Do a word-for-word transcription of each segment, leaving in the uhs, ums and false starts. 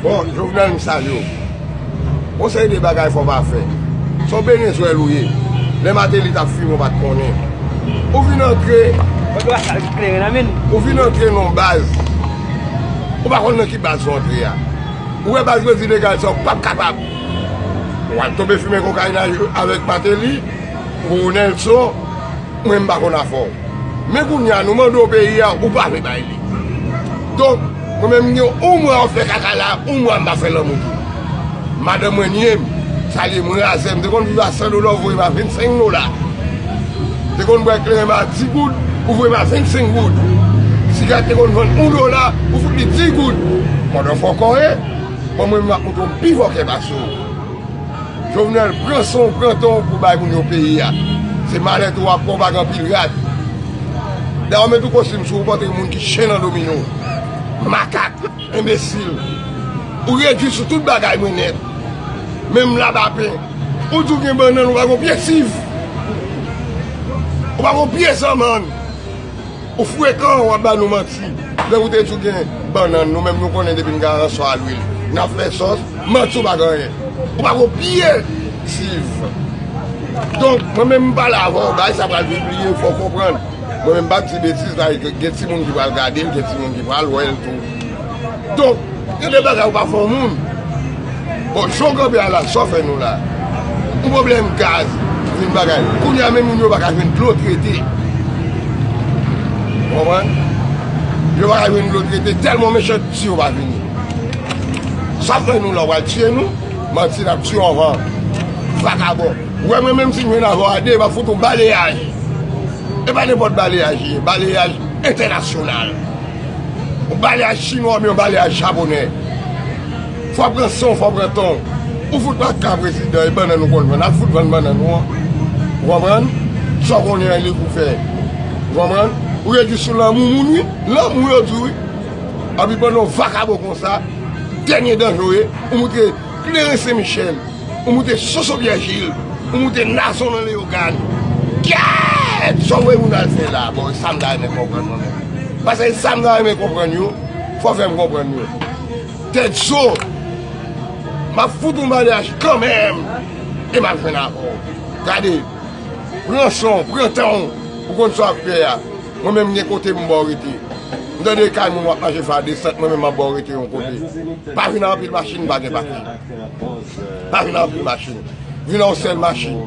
Bon, Jovenel, m salye w. Gon seri de bagay fò w pa fè. Se yon Venezwèl ou ye. Lè Martelly t ap fime, w pa t konnen. Ou vin antre, ou vin antre nan baz. Ou pa konn nan ki baz ou antre a. Ou wè baz Redi Legal sa, ou p ap kapab. W al tonbe fimen kokayin avèk Martelly, ou Nelson, mwen m pa konn afè w. Men kounye a, nou mande w peyi a, ou pa vle bay li. Donk, mwen menm, m gen yon mwa w ap fè kaka la, yon mwa m pa fè lanmou tou. Madanm mwen nye m, salye m, razè m. Te konn viv a san dola, ou voye m a vennsenk dola. Te konn bwè kleren m a dis goud, ou voye m a vennsenk goud. Sigarèt te konn vann yon dola, ou fout li dis goud. Pandan fò kòre, bon, mwen, m ap montre w pi fò kè pase w. Jovenel, pran san w, pran tan w pou bay moun yo peyi a. Se malèt ou ap pran, w pa gen anpil rad. Dayè, w met yon kostim sou ou, w pantre moun ki chen nan domino. Makak, enbesil. Ou redui sou tout bagay mwen nèt. Menm labapen. Ou di w gen bannann, ou pa gen pye siv. Ou pa gen pye sanmann. Ou frekan, w ap ba nou manti. Lè ou te di w gen bannann, nou menm nou konnen depi n gen aransò a lwil, n ap fè sòs, manti w pa gen anyen. Ou pa gen pye siv. Donk, mwen menm m pale avè w, bagay sa pral pibliye, fò w konprann. Mwen menm m pa di betiz la, gen, gen timoun ki pral gade l, gen timoun ki pral wè l tou. Donk, gen de bagay ou pa fè yon moun. Bon, jan w kanpe a la, sa w fè nou la? Yon pwoblèm gaz, vin bagay. Kounye a menm moun yo pa ka jwenn dlo trete. Ou konprann? Yo pa ka jwenn dlo trete, tèlman mechanste yo pa vini. Sa w fè nou la, w pral tiye nou? Manti, n ap tiye w anvan. Vakabon. Ou wè mwen menm si m jwenn avè w a de, m ap fout ou baleyaj. E pa nenpòt baleyaj li ye, baleyaj entènasyonal. Yon baleyaj chinwa oubyen yon baleyaj japonè. Fò w pran san w, fò w pran tan w. Ou fout pa ka prezidan, e bannann ou konn vann. Al fout vann bannann ou an. Ou konprann? Sa w konnen an li pou fè. Ou konprann? Ou redui sou lanmou moun, wi. Lanmou yo di w, wi. Epi pandan w vakabon konsa, dènye danje w ye, ou moutre kleren Sen Michèl. Ou moute Soso Vyèjil, ou moute Nazon nan Leyogàn. Kèt! Sa w voye moun al fè la? Bon, sa m ta renmen konprann mwen menm. Paske sa m ta renmen konprann yo, fò w fè m konprann yo. Tèt zo, m ap fout ou maryaj kanmenm, e m ap jwenn avè w. Gade, pran san w, pran tan w, ou konn sa w ap fè a. Mwen menm gen kote m ba w rete. M tande kay moun w ap mache fè a desant, mwen menm m ap ba w rete yon kote. Pa vin ak anpil machin, m pa gen pake. Pa vin ak anpil machin. Vin ak yon sèl machin.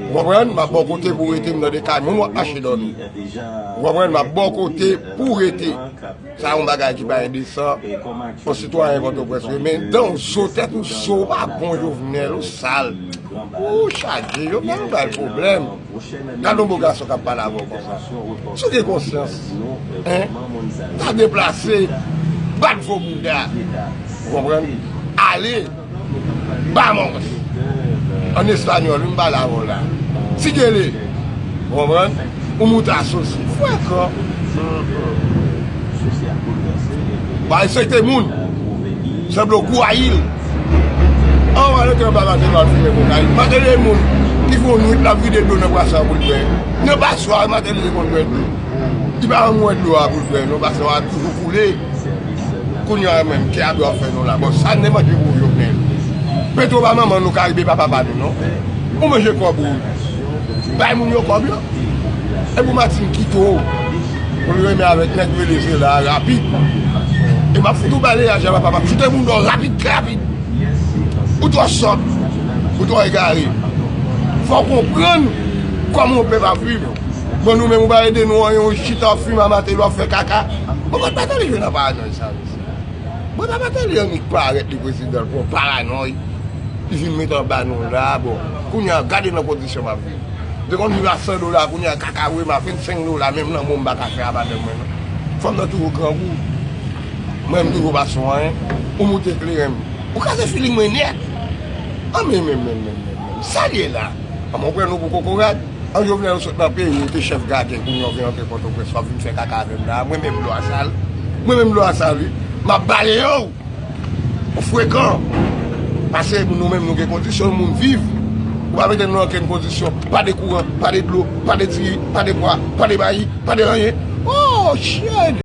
Ou konprann? M ap ba w kote pou w rete, m tande kay moun w ap mache dòmi. Ou konprann? M ap ba w kote pou w rete. Sa yon bagay ki pa endesan. Yon sitwayen Pòtoprens, wi. Men dan w zo, tèt ou zo, ou pa bon, Jovenel, ou sal. Ou chaje, Jovenel, ou bay pwoblèm. Gade yon bo gason k ap pale avè w konsa. Si w gen konsyans, en, ta deplase, bat vo bouda. Ou konprann? Ale, vamos. An espanyòl, wi, m pale avè w la. Sigele. Ou konprann? Ou moute asosi. Frekan. Pa respekte moun. Sanble w gwayil. An w ale te anba Martelly al fimen kokayin. Martelly e moun ki fè yon nwit l ap vide dlo nan braswa pou l bwè. Nan paswa, Martelly te konn bwè dlo. Li pa janm wè dlo a pou l bwè non, paske w ap toujou koule. Kounye a menm, kè a dwa fè nou la. Bon, sa n te manje pou Jovenel. Petwo pa manman nou, Karibe pa papa nou non. Ou manje kòb ou. Bay moun yo kòb yo. E pou Martine kite w. Pou l renmen avèk nèg Venezyela a rapid. E m ap fout ou baleyaj a papa, m ap choute moun nan w rapid, trè rapid. Ou twò sòt. Ou twò egare. Fò w konprann kòman yon pèp ap viv. Bon, nou menm, ou pa ede nou anyen, ou chita w ap fimen a Martelly, w ap fè kaka. Bon, mwen pa tande jwenn nan paranòy sa, mesye. Mwen pa tande annik parèt li prezidan, l pran paranòy. Li vin met anba nou la, bon. Kounye a, gade nan kondisyon m ap viv. M te konn viv a san dola, kounye a, kaka voye m a vennsenk dola, menm lanmou m pa ka fè a madanm mwen, non. Fanm nan toujou grangou. Mwen, m toujou pa sou anyen. Ou moute kleren m. Ou kraze feeling mwen nèt. An, men, men, men, men, men, men. Sa l ye la? An, mwen pran nou pou kokorat. An, Jovenel, ou sot nan peyi, ou te chèf gadyen, kounye a w vin antre Pòtoprens, w ap vin fè kaka avè m la. Mwen menm dlo a sal. Mwen menm dlo a sal, wi. M ap bale yo. Ou frekan. Pase nou menm nou gen kondisyon moun viv. Ou pa mete nou nan okenn kondisyon. Pa de kouran, pa de dlo, pa de diri, pa de pwa, pa de mayi, pa de anyen. Oh, shit!